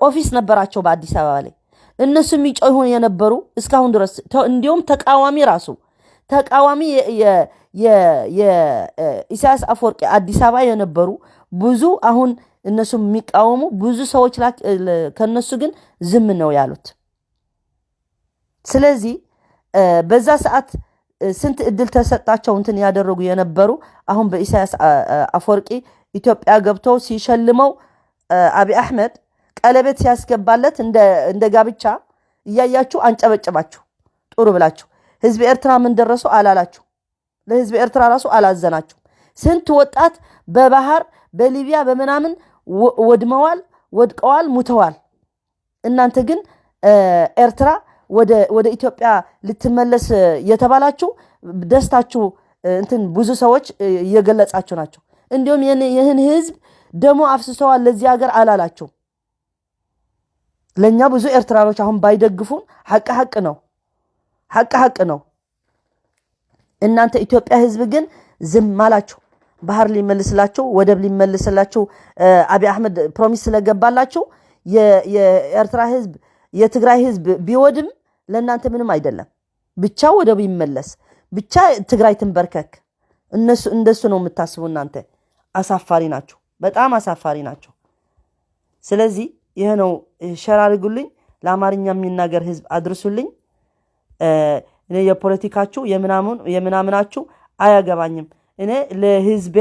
office ነበራቸው በአዲስ አበባ ላይ፣ እነሱ የሚጮሁ የነበሩ እስካሁን ድረስ። እንዲሁም ተቃዋሚ ራሱ ተቃዋሚ የኢሳያስ አፈወርቂ አዲስ አበባ የነበሩ ብዙ፣ አሁን እነሱ የሚቃወሙ ብዙ ሰዎች ከነሱ ግን ዝም ነው ያሉት። ስለዚህ በዛ ሰዓት ስንት እድል ተሰጣቸው እንትን ያደረጉ የነበሩ፣ አሁን በኢሳያስ አፈወርቂ ኢትዮጵያ ገብቶ ሲሸልመው፣ አብይ አሕመድ ቀለበት ሲያስገባለት እንደ ጋብቻ እያያችሁ አንጨበጭባችሁ ጥሩ ብላችሁ፣ ህዝብ ኤርትራ ምን ደረሰው አላላችሁ። ለህዝብ ኤርትራ ራሱ አላዘናችሁ። ስንት ወጣት በባህር በሊቢያ በምናምን ወድመዋል፣ ወድቀዋል፣ ሙተዋል። እናንተ ግን ኤርትራ ወደ ኢትዮጵያ ልትመለስ የተባላችሁ ደስታችሁ እንትን ብዙ ሰዎች እየገለጻችሁ ናቸው። እንዲሁም ይህን ህዝብ ደሞ አፍስሰዋል ለዚህ ሀገር አላላችሁ። ለእኛ ብዙ ኤርትራኖች አሁን ባይደግፉን ሐቅ ሐቅ ነው፣ ሐቅ ሐቅ ነው። እናንተ ኢትዮጵያ ህዝብ ግን ዝም አላችሁ። ባህር ሊመልስላችሁ፣ ወደብ ሊመልስላችሁ አብይ አሕመድ promise ስለገባላችሁ የኤርትራ ህዝብ የትግራይ ህዝብ ቢወድም ለእናንተ ምንም አይደለም። ብቻ ወደቡ ይመለስ፣ ብቻ ትግራይ ትንበርከክ። እነሱ እንደሱ ነው የምታስቡ እናንተ። አሳፋሪ ናችሁ፣ በጣም አሳፋሪ ናቸው። ስለዚህ ይህ ነው። Share አድርጉልኝ፣ ለአማርኛ የሚናገር ህዝብ አድርሱልኝ። እኔ የፖለቲካችሁ የምናምናችሁ አያገባኝም። እኔ ለህዝቤ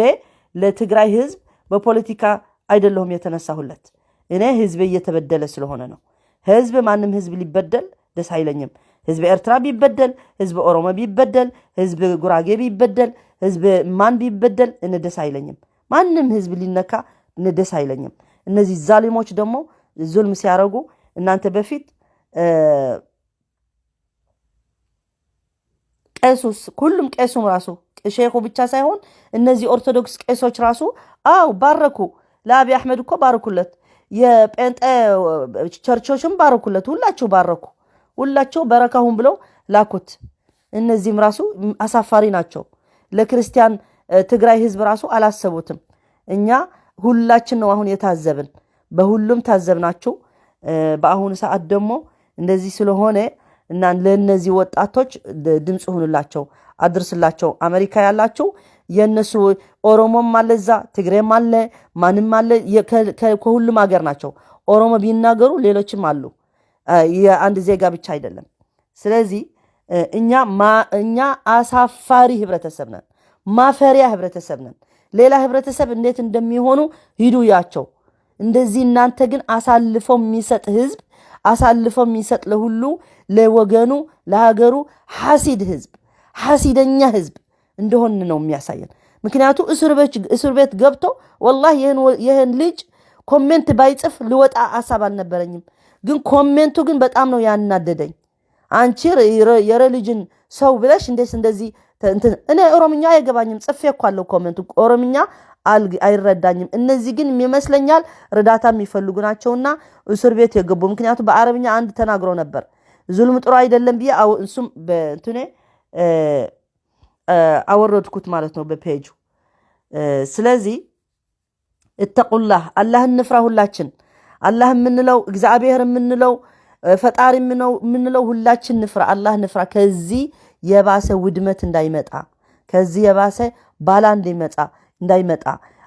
ለትግራይ ህዝብ በፖለቲካ አይደለሁም የተነሳሁለት። እኔ ህዝቤ እየተበደለ ስለሆነ ነው። ህዝብ ማንም ህዝብ ሊበደል ደስ አይለኝም። ህዝብ ኤርትራ ቢበደል፣ ህዝብ ኦሮሞ ቢበደል፣ ህዝብ ጉራጌ ቢበደል፣ ህዝብ ማን ቢበደል እኔ ደስ አይለኝም። ማንም ህዝብ ሊነካ እኔ ደስ አይለኝም። እነዚህ ዛሊሞች ደግሞ ዙልም ሲያደርጉ እናንተ በፊት ቄሱስ ሁሉም ቄሱም ራሱ ሼኹ ብቻ ሳይሆን እነዚህ ኦርቶዶክስ ቄሶች ራሱ አው ባረኩ። ለአብይ አሕመድ እኮ ባረኩለት። የጴንጤ church ኦችም ባረኩለት። ሁላቸው ባረኩ። ሁላቸው በረካሁን ብለው ላኩት። እነዚህም ራሱ አሳፋሪ ናቸው። ለክርስቲያን ትግራይ ህዝብ ራሱ አላሰቡትም። እኛ ሁላችን ነው አሁን የታዘብን፣ በሁሉም ታዘብናችሁ። በአሁኑ ሰዓት ደግሞ እንደዚህ ስለሆነ እና ለእነዚህ ወጣቶች ድምፅ ሁኑላቸው፣ አድርስላቸው። አሜሪካ ያላችሁ የእነሱ ኦሮሞም አለ እዛ፣ ትግሬም አለ፣ ማንም አለ፣ ከሁሉም ሀገር ናቸው። ኦሮሞ ቢናገሩ ሌሎችም አሉ። የአንድ ዜጋ ብቻ አይደለም። ስለዚህ እኛ አሳፋሪ ህብረተሰብ ነን፣ ማፈሪያ ህብረተሰብ ነን። ሌላ ህብረተሰብ እንዴት እንደሚሆኑ ሂዱ ያቸው። እንደዚህ እናንተ ግን አሳልፎ የሚሰጥ ህዝብ፣ አሳልፎ የሚሰጥ ለሁሉ ለወገኑ ለሀገሩ ሐሲድ ህዝብ፣ ሐሲደኛ ህዝብ እንደሆን ነው የሚያሳየን። ምክንያቱ እስር ቤት ገብቶ ወላሂ ይህን ልጅ comment ባይጽፍ ልወጣ ሀሳብ አልነበረኝም። ግን comment ኡ ግን በጣም ነው ያናደደኝ። አንቺ የ religion ሰው ብለሽ እንዴት እንደዚህ? እኔ ኦሮምኛ አይገባኝም። ጽፌ እኮ አለው comment ኡ፣ ኦሮምኛ አይረዳኝም። እነዚህ ግን ይመስለኛል እርዳታ የሚፈልጉ ናቸውና እስር ቤት የገቡ፣ ምክንያቱም በአረብኛ አንድ ተናግሮ ነበር። ዙልም ጥሩ አይደለም ብዬ እሱም በእንትኔ አወረድኩት ማለት ነው በፔጁ። ስለዚህ اتقوا الله፣ አላህን እንፍራ ሁላችን። አላህ የምንለው፣ እግዚአብሔር የምንለው፣ ፈጣሪ የምንለው ሁላችን ንፍራ፣ አላህ ንፍራ። ከዚህ የባሰ ውድመት እንዳይመጣ፣ ከዚህ የባሰ ባላ እንዳይመጣ፣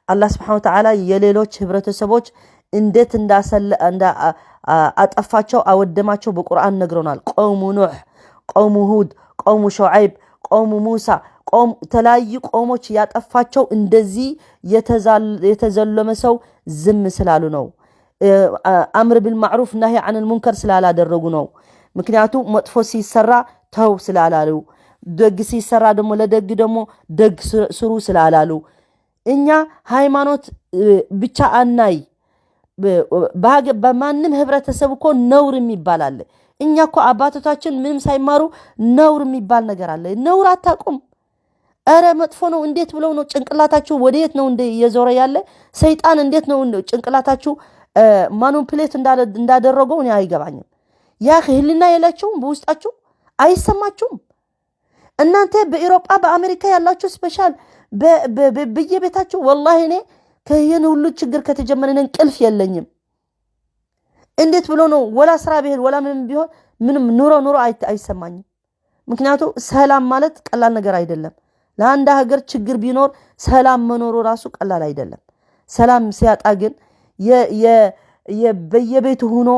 አላህ ስብሐነ ወተዓላ የሌሎች ህብረተሰቦች እንዴት አጠፋቸው አወደማቸው በቁርአን ነግሮናል። قوم نوح፣ قوم هود፣ قوم شعيب፣ قوم موسى፣ ተለያዩ ቆሞች ያጠፋቸው እንደዚህ የተዘለመ ሰው ዝም ስላሉ ነው። أمر بالمعروف نهي عن المنكر ስላላደረጉ ነው። ምክንያቱ መጥፎ ሲሰራ ተው ስላላሉ፣ ደግ ሲሰራ ደግሞ ለደግ ደግሞ ደግ ስሩ ስላላሉ። እኛ ሃይማኖት ብቻ አናይ። በማንም ህብረተሰብ እኮ ነውር የሚባል አለ። እኛ እኮ አባቶቻችን ምንም ሳይማሩ ነውር የሚባል ነገር አለ። ነውር አታውቁም። እረ መጥፎ ነው። እንዴት ብለው ነው ጭንቅላታችሁ ወደየት ነው እንደ እየዞረ ያለ? ሰይጣን እንዴት ነው ጭንቅላታችሁ manipulate እንዳደረገው እኔ አይገባኝም። ያ ህሊና የላችሁም፣ በውስጣችሁ አይሰማችሁም። እናንተ በኢሮጳ በአሜሪካ ያላችሁ special በየቤታችሁ፣ ወላሂ እኔ ከይህን ሁሉ ችግር ከተጀመረ እንቅልፍ የለኝም። እንዴት ብሎ ነው ወላ ስራ ብሄድ ወላ ምንም ቢሆን ምንም ኑሮ ኑሮ አይሰማኝም። ምክንያቱ ሰላም ማለት ቀላል ነገር አይደለም። ለአንድ ሀገር ችግር ቢኖር ሰላም መኖሩ ራሱ ቀላል አይደለም። ሰላም ሲያጣ ግን በየቤቱ ሆኖ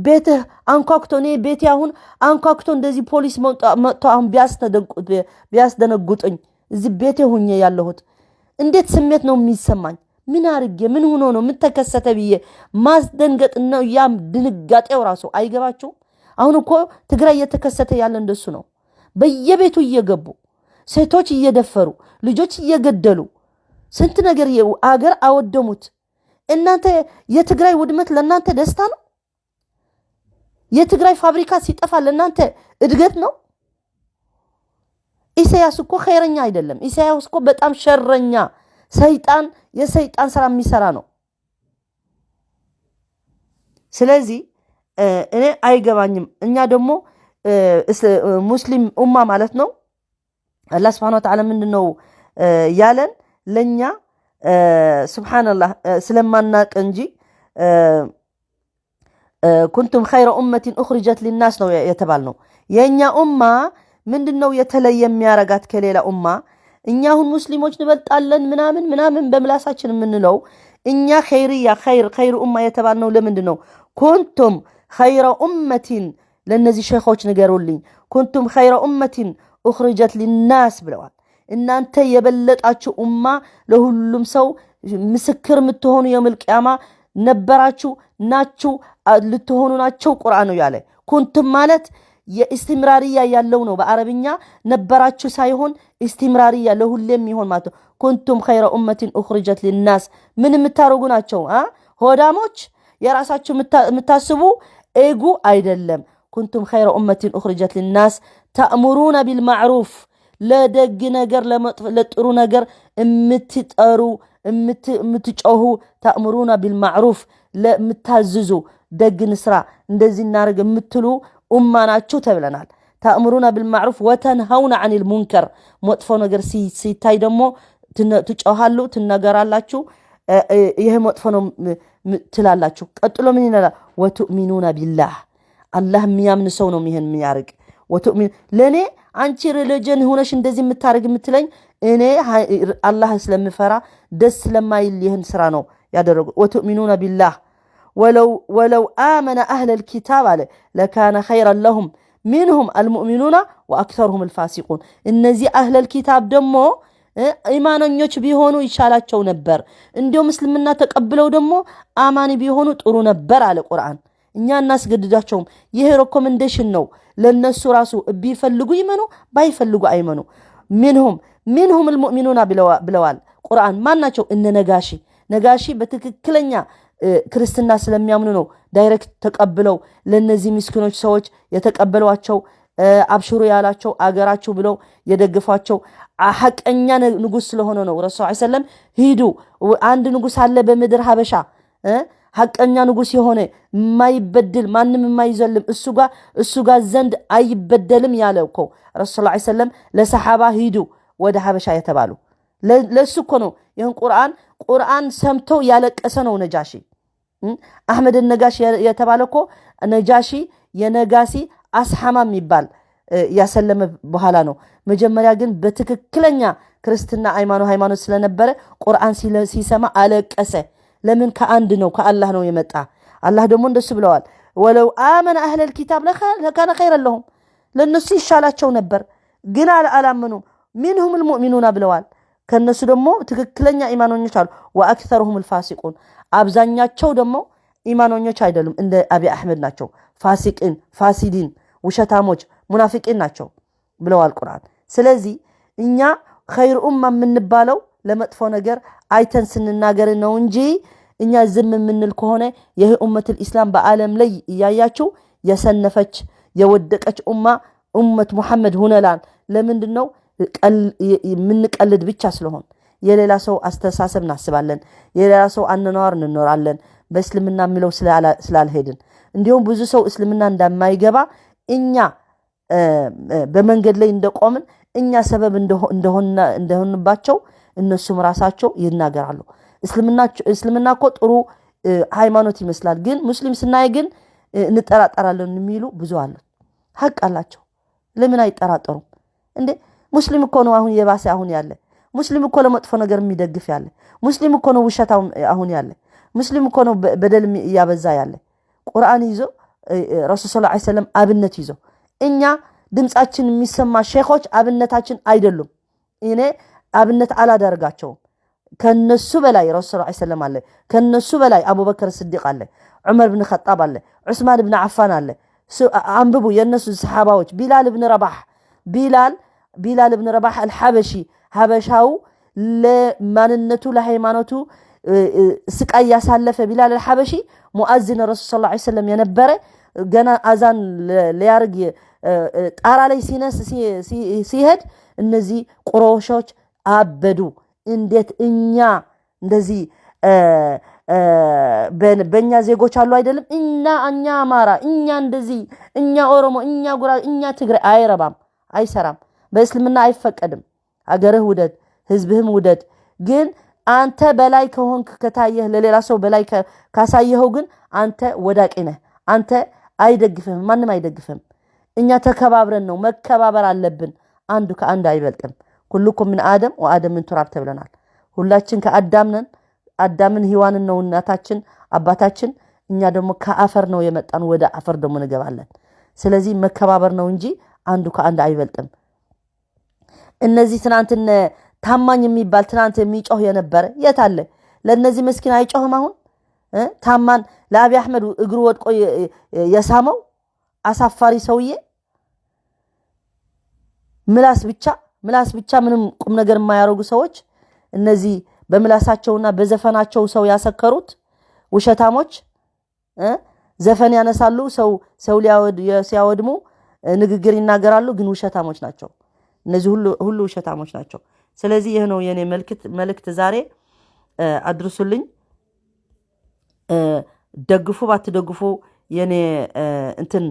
ቤትህ አንኳኩቶ፣ እኔ ቤቴ አሁን አንኳኩቶ እንደዚህ ፖሊስ መጥቶ አሁን ቢያስደነጉጥኝ እዚህ ቤቴ ሁኜ ያለሁት እንዴት ስሜት ነው የሚሰማኝ? ምን አርጌ፣ ምን ሆኖ ነው፣ ምን ተከሰተ ብዬ ማስደንገጥ ነው። ያም ድንጋጤው ራሱ አይገባችሁም? አሁን እኮ ትግራይ እየተከሰተ ያለ እንደሱ ነው። በየቤቱ እየገቡ ሴቶች እየደፈሩ፣ ልጆች እየገደሉ፣ ስንት ነገር አገር አወደሙት። እናንተ የትግራይ ውድመት ለእናንተ ደስታ ነው? የትግራይ ፋብሪካ ሲጠፋ ለእናንተ እድገት ነው? ኢሳያስ እኮ ኸይረኛ አይደለም። ኢሳያስ እኮ በጣም ሸረኛ ሰይጣን፣ የሰይጣን ስራ የሚሰራ ነው። ስለዚህ እኔ አይገባኝም። እኛ ደግሞ ሙስሊም ኡማ ማለት ነው፣ አላህ ስብሐነ ወተዓላ ምንድን ነው ያለን ለእኛ? ስብሓነላህ፣ ስለማናቅ እንጂ كنتم خير أمة أخرجت للناس ነው የተባልነው። የእኛ ኡማ ምንድን ነው የተለየ የሚያረጋት ከሌላ ኡማ? እኛ አሁን ሙስሊሞች እንበልጣለን ምናምን ምናምን በምላሳችን የምንለው፣ እኛ ኸይርያ خير أمة የተባልነው ለምንድን ነው? كنتم خير أمة፣ ለእነዚህ ሼኾች ንገሩልኝ። كنتم خير أمة أخرجت للناس ብለዋል። እናንተ የበለጣችሁ ኡማ፣ ለሁሉም ሰው ምስክር የምትሆኑ يوم القيامة ነበራችሁ፣ ናችሁ፣ ልትሆኑ ናቸው ቁርአን ነው ያለ። كنتم ማለት የ استمرارية ያለው ነው። በአረብኛ ነበራችሁ ሳይሆን استمرارية ለሁሌም የሚሆን ማለት ነው። كنتم خير أمة أخرجت للناس ምን የምታደርጉ ናቸው? ሆዳሞች፣ የራሳችሁ የምታስቡ ego አይደለም። كنتم خير أمة أخرجت للناس تأمرون بالمعروف፣ ለደግ ነገር ለጥሩ ነገር የምትጠሩ፣ የምትጮሁ፣ تأمرون بالمعروف ለምታዝዙ፣ ደግ ንስራ፣ እንደዚህ እናደርግ የምትሉ ኡማ ናችሁ ተብለናል። تأمرون بالمعروف وتنهون عن المنكر፣ መጥፎ ነገር ሲታይ ደግሞ ትጮሃሉ፣ ትናገራላችሁ። ይህ መጥፎ ነው ትላላችሁ። ቀጥሎ ምን ይላል? وتؤمنون بالله፣ አላህ የሚያምን ሰው ነው ይህን የሚያርግ። وتؤمن ለእኔ አንቺ religion ሆነሽ እንደዚህ የምታደርግ የምትለኝ፣ እኔ አላህ ስለምፈራ ደስ ስለማይል ይህን ስራ ነው ያደረጉ። وتؤمنون بالله ولو آمن أهل الكتاب አለ لكان خيرا لهم منهم المؤمنون وأكثرهم الفاسقون። እነዚህ أهل الكتاب ደግሞ ኢማነኞች ቢሆኑ ይሻላቸው ነበር። እንዲሁም እስልምና ተቀብለው ደግሞ አማኒ ቢሆኑ ጥሩ ነበር አለ ቁርአን። እኛ እናስገድዳቸውም። ይህ recommendation ነው ለነሱ ራሱ፣ ቢፈልጉ ይመኑ፣ ባይፈልጉ አይመኑ። منهم المؤمنون ብለዋል ቁርአን። ማን ናቸው? እነ ነጋሺ። ነጋሺ በትክክለኛ ክርስትና ስለሚያምኑ ነው direct ተቀብለው ለእነዚህ ምስኪኖች ሰዎች የተቀበሏቸው፣ አብሽሩ ያላቸው፣ አገራችሁ ብለው የደግፏቸው፣ ሐቀኛ ንጉስ ስለሆነ ነው። ረሱ ሰለም ሂዱ፣ አንድ ንጉስ አለ በምድር ሀበሻ፣ ሐቀኛ ንጉስ የሆነ፣ የማይበድል፣ ማንም የማይዘልም፣ እሱ ጋር ዘንድ አይበደልም ያለ እኮ ረሱ ሰለም ለሰሓባ ሂዱ ወደ ሀበሻ የተባሉ ለእሱ እኮ ነው። ይህን ቁርአን ሰምቶ ያለቀሰ ነው ነጃሺ። አሕመድ ነጋሽ የተባለ እኮ ነጃሺ የነጋሲ አስሐማ የሚባል ያሰለመ በኋላ ነው። መጀመሪያ ግን በትክክለኛ ክርስትና ሃይማኖት ስለነበረ ቁርአን ሲሰማ አለቀሰ። ለምን? ከአንድ ነው፣ ከአላህ ነው የመጣ። አላህ ደግሞ እንደሱ ብለዋል። ولو آمن أهل الكتاب لكان خيرا لهم፣ ለእነሱ ይሻላቸው ነበር፣ ግን አላመኑም። منهم المؤمنون ብለዋል። ከእነሱ ደግሞ ትክክለኛ ኢማኖኞች አሉ። وأكثرهم الفاسقون፣ አብዛኛቸው ደግሞ ኢማኖኞች አይደሉም። እንደ አቢ አሕመድ ናቸው። فاسقين፣ فاسدين፣ ውሸታሞች፣ ሙናፊቂን ናቸው ብለዋል ቁርአን። ስለዚህ እኛ خير أمة የምንባለው ለመጥፎ ነገር አይተን ስንናገር ነው እንጂ እኛ ዝም የምንል ከሆነ ይህ أمة الإسلام በዓለም ላይ እያያችው የሰነፈች የወደቀች ኡማ ኡመት ሙሐመድ ሁነላል። ለምንድን ነው? የምንቀልድ ብቻ ስለሆን የሌላ ሰው አስተሳሰብ እናስባለን፣ የሌላ ሰው አኗኗር እንኖራለን። በእስልምና የሚለው ስላልሄድን እንዲሁም ብዙ ሰው እስልምና እንደማይገባ እኛ በመንገድ ላይ እንደቆምን፣ እኛ ሰበብ እንደሆንባቸው እነሱም ራሳቸው ይናገራሉ። እስልምና እኮ ጥሩ ሃይማኖት ይመስላል፣ ግን ሙስሊም ስናይ ግን እንጠራጠራለን የሚሉ ብዙ አሉ። ሀቅ አላቸው። ለምን አይጠራጠሩም እንዴ? ሙስሊም እኮ ነው አሁን የባሰ አሁን ያለ ሙስሊም እኮ ለመጥፎ ነገር የሚደግፍ ያለ ሙስሊም እኮ ነው ውሸት አሁን ያለ ሙስሊም እኮ ነው በደል እያበዛ ያለ። ቁርአን ይዞ ረሱል صلى الله عليه وسلم አብነት ይዞ እኛ ድምፃችን የሚሰማ ሼኾች አብነታችን አይደሉም። እኔ አብነት አላደርጋቸውም። ከነሱ በላይ ረሱል صلى الله عليه وسلم አለ። ከነሱ በላይ አቡበከር ስዲቅ አለ፣ ዑመር ብን ኸጣብ አለ፣ ዑስማን ብን ዓፋን አለ። አንብቡ የእነሱ ሰሓባዎች ቢላል ብን ረባሕ ቢላል ብን ረባሕ አልሐበሺ ሀበሻው ለማንነቱ ለሃይማኖቱ ስቃይ ያሳለፈ ቢላል አልሐበሺ ሙአዚን ረሱል صلى الله عليه وسلم የነበረ ገና አዛን ሊያርግ ጣራ ላይ ሲነስ ሲሄድ እነዚህ ቁረሾች አበዱ። እንዴት እኛ እንደዚህ በእኛ ዜጎች አሉ አይደለም? እኛ አማራ፣ እኛ እንደዚህ፣ እኛ ኦሮሞ፣ እኛ ጉራ፣ እኛ ትግራይ አይረባም፣ አይሰራም። በእስልምና አይፈቀድም። ሀገርህ ውደድ፣ ህዝብህም ውደድ። ግን አንተ በላይ ከሆንክ ከታየህ ለሌላ ሰው በላይ ካሳየኸው ግን አንተ ወዳቂ ነህ። አንተ አይደግፍህም፣ ማንም አይደግፍህም። እኛ ተከባብረን ነው መከባበር አለብን። አንዱ ከአንድ አይበልጥም። كلكم من آدم وآدم من تراب ተብለናል። ሁላችን ከአዳም ነን። አዳምን ሔዋንን ነው እናታችን አባታችን። እኛ ደግሞ ከአፈር ነው የመጣን፣ ወደ አፈር ደግሞ እንገባለን። ስለዚህ መከባበር ነው እንጂ አንዱ ከአንድ አይበልጥም። እነዚህ ትናንትነ ታማኝ የሚባል ትናንት የሚጮህ የነበረ የት አለ? ለእነዚህ መስኪን አይጮህም? አሁን ታማን ለአብይ አሕመድ እግሩ ወድቆ የሳመው አሳፋሪ ሰውዬ ምላስ ብቻ ምላስ ብቻ ምንም ቁም ነገር የማያደርጉ ሰዎች እነዚህ በምላሳቸውና በዘፈናቸው ሰው ያሰከሩት ውሸታሞች ዘፈን ያነሳሉ፣ ሰው ሰው ሲያወድሙ ንግግር ይናገራሉ፣ ግን ውሸታሞች ናቸው። እነዚህ ሁሉ ውሸታሞች ናቸው። ስለዚህ ይህ ነው የኔ መልእክት ዛሬ አድርሱልኝ። ደግፉ ባትደግፉ የኔ እንትን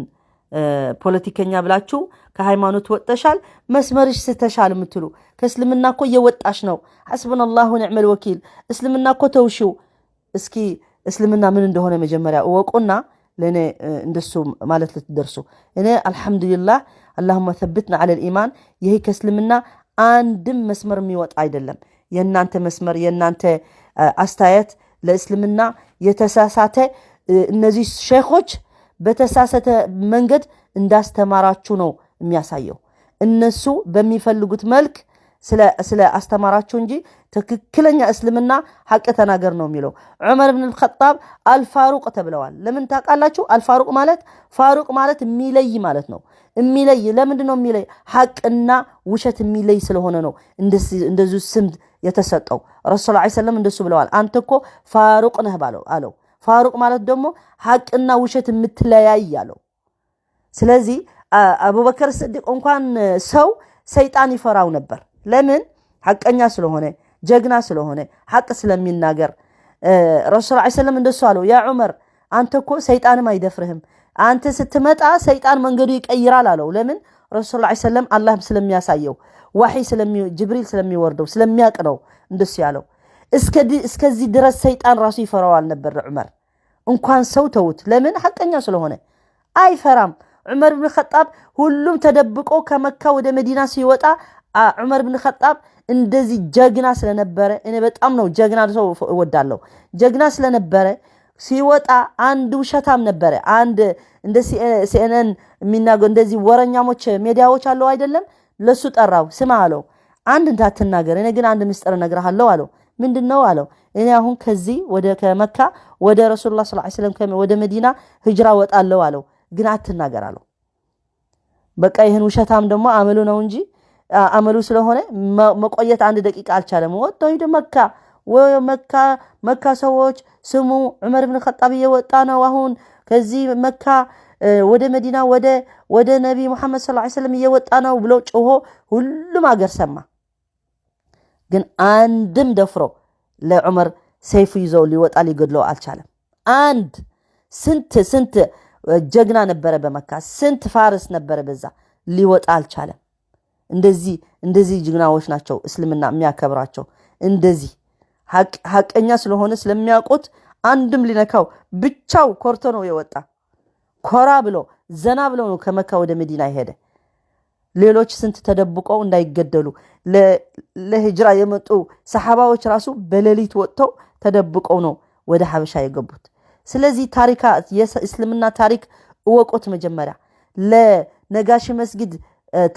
ፖለቲከኛ ብላችሁ ከሃይማኖት ወጥተሻል፣ መስመርሽ ስተሻል የምትሉ ከእስልምና እኮ እየወጣሽ ነው። حسبنا الله ونعم الوكيل። እስልምና እኮ ተውሽው። እስኪ እስልምና ምን እንደሆነ መጀመሪያ እወቁና ለእኔ እንደሱ ማለት ልትደርሱ። እኔ الحمد لله اللهم ثبتنا على الإيمان። ይሄ ከእስልምና አንድም መስመር የሚወጣ አይደለም። የእናንተ መስመር የእናንተ አስተያየት ለእስልምና የተሳሳተ እነዚህ ሼኾች በተሳሳተ መንገድ እንዳስተማራችሁ ነው የሚያሳየው። እነሱ በሚፈልጉት መልክ ስለ አስተማራችሁ እንጂ ትክክለኛ እስልምና ሐቅ ተናገር ነው የሚለው። ዑመር ብን አልኸጣብ አልፋሩቅ ተብለዋል። ለምን ታውቃላችሁ? አልፋሩቅ ማለት ፋሩቅ ማለት የሚለይ ማለት ነው። የሚለይ ለምንድን ነው የሚለይ? ሐቅና ውሸት የሚለይ ስለሆነ ነው እንደዚሁ ስም የተሰጠው። ረሱል ዐለይሂ ሰላም እንደሱ ብለዋል። አንተ እኮ ፋሩቅ ነህ ባለው አለው። ፋሩቅ ማለት ደግሞ ሐቅና ውሸት የምትለያይ አለው። ስለዚህ አቡበከር ስዲቅ እንኳን ሰው ሰይጣን ይፈራው ነበር። ለምን? ሐቀኛ ስለሆነ ጀግና ስለሆነ ሐቅ ስለሚናገር። ረሱል ዐለይሂ ሰላም እንደሱ አለው፣ ያ ዑመር አንተ እኮ ሰይጣንም አይደፍርህም፣ አንተ ስትመጣ ሰይጣን መንገዱ ይቀይራል አለው። ለምን? ረሱል ዐለይሂ ሰላም አላህ ስለሚያሳየው ዋሒ ጅብሪል ስለሚወርደው ስለሚያቅ ነው እንደሱ ያለው። እስከዚህ ድረስ ሰይጣን ራሱ ይፈራዋል ነበር ዑመር። እንኳን ሰው ተውት። ለምን? ሐቀኛ ስለሆነ አይፈራም። ዑመር ብን ኸጣብ ሁሉም ተደብቆ ከመካ ወደ መዲና ሲወጣ ዑመር ብን ኸጣብ እንደዚህ ጀግና ስለነበረ፣ እኔ በጣም ነው ጀግና ሰው እወዳለሁ። ጀግና ስለነበረ ሲወጣ አንድ ውሸታም ነበረ። አንድ እንደ ሲኤንኤን የሚናገሩ እንደዚህ ወረኛሞች ሜዲያዎች አለው አይደለም? ለሱ ጠራው። ስማ አለው፣ አንድ እንዳትናገር፣ እኔ ግን አንድ ምስጢር እነግርሃለሁ አለው። ምንድን ነው አለው። እኔ አሁን ከዚህ ወደ ከመካ ወደ ረሱሉላህ ሰለላሁ ዐለይሂ ወሰለም ወደ መዲና ህጅራ ወጣለሁ አለው። ግን አትናገር አለው። በቃ ይህን ውሸታም ደግሞ አመሉ ነው እንጂ አመሉ ስለሆነ መቆየት አንድ ደቂቃ አልቻለም። ወጥቶ ሂዶ መካ መካ መካ ሰዎች ስሙ ዑመር ብን ኸጣብ እየወጣ ነው አሁን ከዚህ መካ ወደ መዲና ወደ ነቢ ሙሐመድ ሰለላሁ ዐለይሂ ወሰለም እየወጣ ነው ብሎ ጮሆ ሁሉም አገር ሰማ። ግን አንድም ደፍሮ ለዑመር ሰይፉ ይዘው ሊወጣ ሊገድለው አልቻለም። አንድ ስንት ስንት ጀግና ነበረ በመካ ስንት ፋርስ ነበረ በዛ ሊወጣ አልቻለም። እንደዚህ እንደዚህ ጀግናዎች ናቸው እስልምና የሚያከብራቸው። እንደዚህ ሐቀኛ ስለሆነ ስለሚያውቁት አንድም ሊነካው ብቻው ኮርቶ ነው የወጣ። ኮራ ብሎ ዘና ብሎ ነው ከመካ ወደ መዲና የሄደ። ሌሎች ስንት ተደብቀው እንዳይገደሉ ለሂጅራ የመጡ ሰሓባዎች ራሱ በሌሊት ወጥተው ተደብቀው ነው ወደ ሀበሻ የገቡት። ስለዚህ ታሪካ የእስልምና ታሪክ እወቁት። መጀመሪያ ለነጋሺ መስጊድ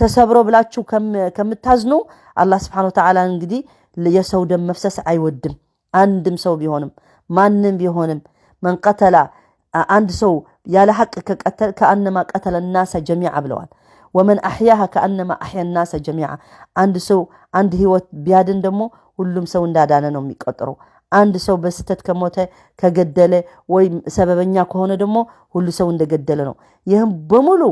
ተሰብሮ ብላችሁ ከምታዝኑ አላህ ስብሐነሁ ወተዓላ እንግዲህ የሰው ደም መፍሰስ አይወድም። አንድም ሰው ቢሆንም ማንም ቢሆንም መን ቀተላ አንድ ሰው ያለ ሐቅ ከቀተል ከአነማ ቀተለ ናሰ ጀሚዓ ብለዋል። ወመን አሕያሃ ከአነማ አሕያ ናሰ ጀሚዓ። አንድ ሰው አንድ ህይወት ቢያድን ደግሞ ሁሉም ሰው እንዳዳነ ነው የሚቆጠረው። አንድ ሰው በስህተት ከሞተ ከገደለ ወይም ሰበበኛ ከሆነ ደግሞ ሁሉ ሰው እንደገደለ ነው። ይህም በሙሉ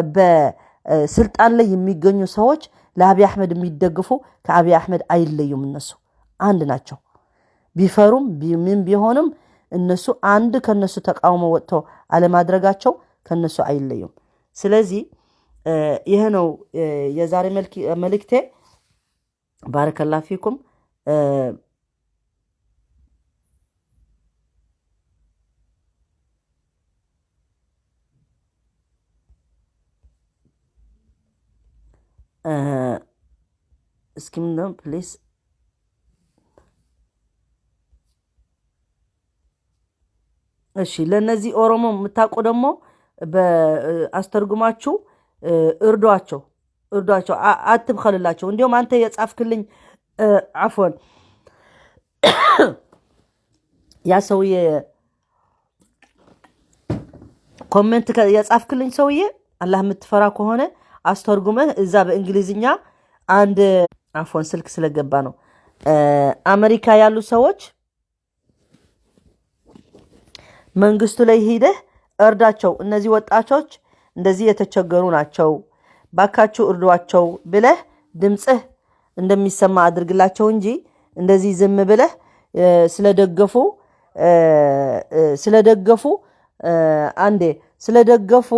በስልጣን ላይ የሚገኙ ሰዎች ለአብይ አሕመድ የሚደግፉ ከአብይ አሕመድ አይለዩም። እነሱ አንድ ናቸው። ቢፈሩም ምን ቢሆንም እነሱ አንድ ከነሱ ተቃውሞ ወጥቶ አለማድረጋቸው ከነሱ አይለዩም። ስለዚህ ይህ ነው የዛሬ መልእክቴ። ባረከላ ፊኩም። እስኪ ምንድነው please እሺ ለእነዚህ ኦሮሞ የምታውቁ ደግሞ አስተርጉማችሁ እርዷቸው፣ እርዷቸው፣ አትብኸልላቸው። እንዲሁም አንተ የጻፍክልኝ عفوا ያ ሰውዬ comment የጻፍክልኝ ሰውዬ አላህ የምትፈራ ከሆነ አስተርጉመህ እዛ በእንግሊዝኛ አንድ عفوا ስልክ ስለገባ ነው። አሜሪካ ያሉ ሰዎች መንግስቱ ላይ ሂደህ እርዳቸው፣ እነዚህ ወጣቶች እንደዚህ የተቸገሩ ናቸው፣ ባካችሁ እርዷቸው ብለህ ድምፅህ እንደሚሰማ አድርግላቸው እንጂ እንደዚህ ዝም ብለህ ስለደገፉ ስለደገፉ አንዴ ስለደገፉ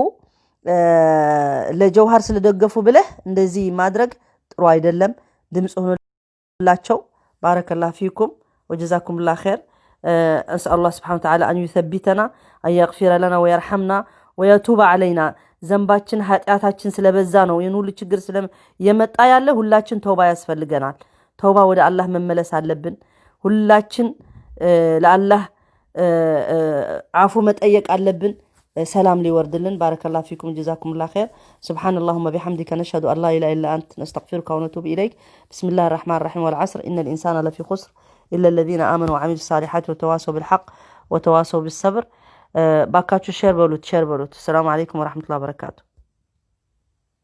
ለጀውሃር ስለደገፉ ብለህ እንደዚህ ማድረግ ጥሩ አይደለም። ድምፅ ሆኖላቸው። بارك الله فيكم وجزاكم الله خير። أسأل الله سبحانه وتعالى أن يثبتنا أن يغفر لنا ويرحمنا ويتوب علينا። ዘንባችን ኃጢአታችን ስለበዛ ነው ይህን ሁሉ ችግር የመጣ ያለ። ሁላችን ተውባ ያስፈልገናል። ተውባ ወደ አላህ መመለስ አለብን። ሁላችን ለአላህ አፉ መጠየቅ አለብን። ሰላም ሊወርድልን። بارك الله فيكم جزاكم الله خير። سبحان اللهم بحمدك نشهد أن لا إله إلا أنت نستغفرك ونتوب إليك። بسم الله الرحمن الرحيم والعصر إن الإنسان لفي خسر إلا الذين آمنوا وعملوا الصالحات وتواصوا بالحق وتواصوا بالصبر። ባካችሁ share በሉት፣ share በሉት። السلام عليكم ورحمة الله وبركاته።